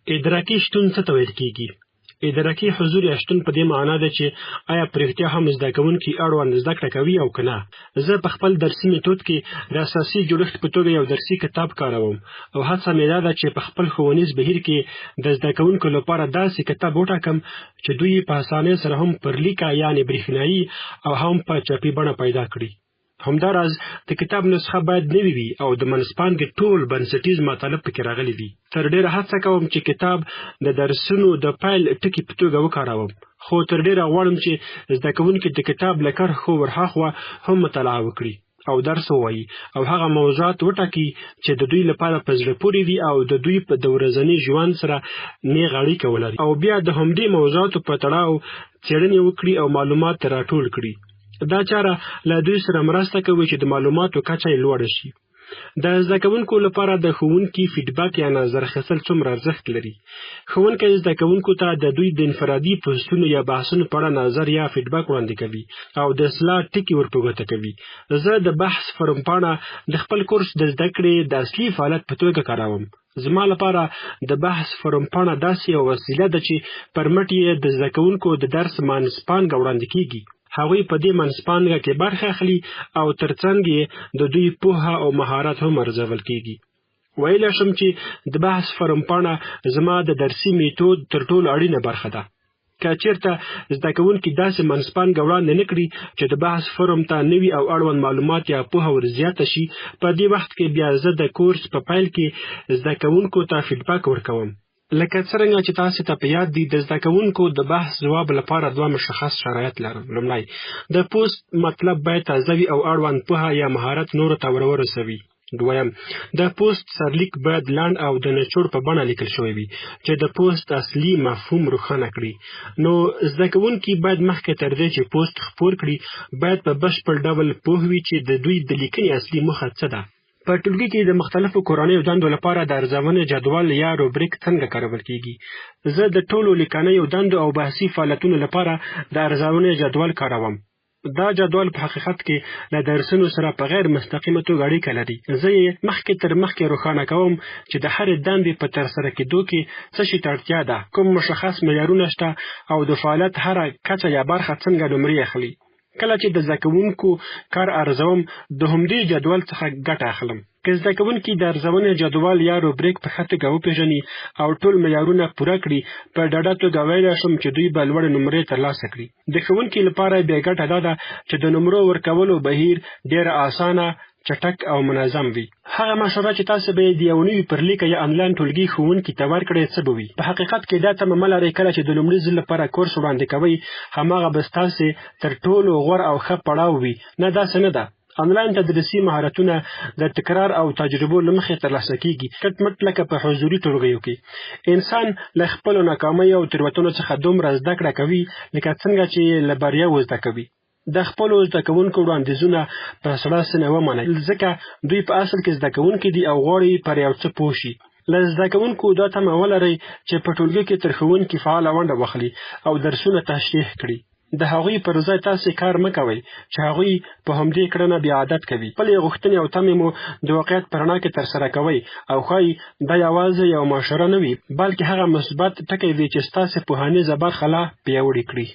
ادراکي شتون څه ته ویل کیږي؟ ادراکي حضور یا شتون په دې معنا ده چې آیا په رښتیا هم زده کوونکي اړوند زده کړه کوي او که نه. زه په خپل درسي میتود کې د اساسي جوړښت په توګه یو درسي کتاب کاروم او هڅه مې دا ده چې په خپل ښوونیز بهیر کې د زده کوونکو لپاره داسې کتاب وټاکم چې دوی یې په اسانۍ سره هم پر لیکه یعنې برېښنايي او هم په چاپي بڼه پیدا کړي. همداراز د کتاب نسخه باید نوې وي او د منځپانګې ټول بنسټیز مطالب پکې راغلي وي. تر ډېره هڅه کوم چې کتاب د درسونو د پیل ټکي په توګه وکاروم، خو تر ډېره غواړم چې زده کوونکي د کتاب له کرښو ورهاخوا هم مطالعه وکړي او درس ووایي او هغه موضوعات وټاکي چې د دوی لپاره په زړه پورې وي او د دوی په د ورځني ژوند سره نیغ اړیکه ولري او بیا د همدې موضوعاتو په تړاو څېړنې وکړي او معلومات راټول کړي. دا چاره له دوی سره مرسته کوي چې د معلوماتو کچه یې لوړه شي. د زده کوونکو لپاره د ښوونکي فیډبک یا نظر اخیستل څومره ارزښت لري؟ ښوونکی زده کوونکو ته د دوی د انفرادي پوسټونو یا بحثونو په اړه نظر یا فیډبک وړاندې کوي او د اصلاح ټکي ور په ګوته کوي. زه د بحث فورم پاڼه د خپل کورس د زده کړې د اصلي فعالیت په توګه کاروم. زما لپاره د بحث فورم پاڼه داسې یوه وسیله ده چې پر مټ یې د زده کوونکو د درس منځپانګه وړاندې کیږي. هغوی په دې منځپانګه کې برخه اخلي او ترڅنګ یې د دوی پوهه او مهارت هم ارزول کیږي. ویلی شم چې د بحث فورم پاڼه زما د درسي میتود تر ټولو اړینه برخه ده. که چېرته زده کوونکي داسې منځپانګه وړاندې نه کړي چې د بحث فورم ته نوي او اړوند معلومات یا پوهه ور زیاته شي، په دې وخت کې بیا زه د کورس په پیل کې زده کوونکو ته فیډبک ورکوم. لکه څرنګه چې تاسې ته په یاد دي، د زده کوونکو د بحث ځواب لپاره دوه مشخص شرایط لرم. لومړی، د پوسټ مطلب باید تازه وي او اړوند پوهه یا مهارت نورو ته ور ورسوي. دویم، د پوسټ سرلیک باید لنډ او د نچوړ په بڼه لیکل شوی وي چې د پوسټ اصلي مفهوم روښانه کړي. نو زده کوونکي باید مخکې تر دې چې پوسټ خپور کړي، باید په بشپړ ډول پوه وي چې د دوی د لیکنې اصلي موخه څه ده. په ټولګي کې د مختلفو کورنیو دندو لپاره د ارزونې جدول یا روبریک څنګه کارول کیږي؟ زه د ټولو لیکنیو دندو او بحثي فعالیتونو لپاره د ارزونې جدول کاروم. دا جدول په حقیقت کې له درسونو سره په غیر مستقیمه توګه اړیکه لري. زه یې مخکې تر مخکې روښانه کوم چې د هرې دندې په ترسره کېدو کې څه شي ته اړتیا ده، کوم مشخص معیارونه شته او د فعالیت هره کچه یا برخه څنګه نمرې اخلي. کله چې د زده کوونکو کار ارزوم، د همدې جدول څخه ګټه اخلم. که زده کوونکي د ارزونې جدول یا روبریک په ښه توګه وپېژني او ټول معیارونه پوره کړي، په ډاډه توګه ویلی شم چې دوی به لوړې نمرې ترلاسه کړي. د ښوونکي لپاره بیا ګټه دا ده چې د نمرو ورکولو بهیر ډېر اسانه، چټک او منظم وي. هغه مشوره چې تاسو به یې د یو نوي پر لیکه یا انلاین ټولګي ښوونکي ته ورکړئ څه به وي؟ په حقیقت کې دا تمه مه لرئ کله چې د لومړي ځل لپاره کورس وړاندې کوئ، هماغه به ستاسې تر ټولو غوره او ښه پړاو وي. نه، داسې نه ده. انلاین تدریسي مهارتونه د تکرار او تجربو له مخې ترلاسه کیږي، کټ مټ لکه په حضوري ټولګیو کې. انسان له خپلو ناکامیو او تېروتنو څخه دومره زده کړه کوي لکه څنګه چې یې له بریاوو زده کوي. د خپلو زده کوونکو وړاندیزونه په سړه سینه ومنئ، ځکه دوی په اصل کې زده کوونکي دي او غواړي پر یو څه پوه شي. له زده کوونکو دا تمه ولرئ چې په ټولګي کې تر ښوونکي فعاله ونډه واخلي او درسونه تشریح کړي. د هغوی پر ځای تاسې کار مه کوئ چې هغوی په همدې کړنه بیا عادت کوي. خپلې غوښتنې او تمې مو د واقعیت په رڼا کې ترسره کوئ او ښایي دا یوازې یوه مشوره نه وي، بلکې هغه مثبت ټکی وي چې ستاسې پوهنیزه برخه لا پیاوړې کړي.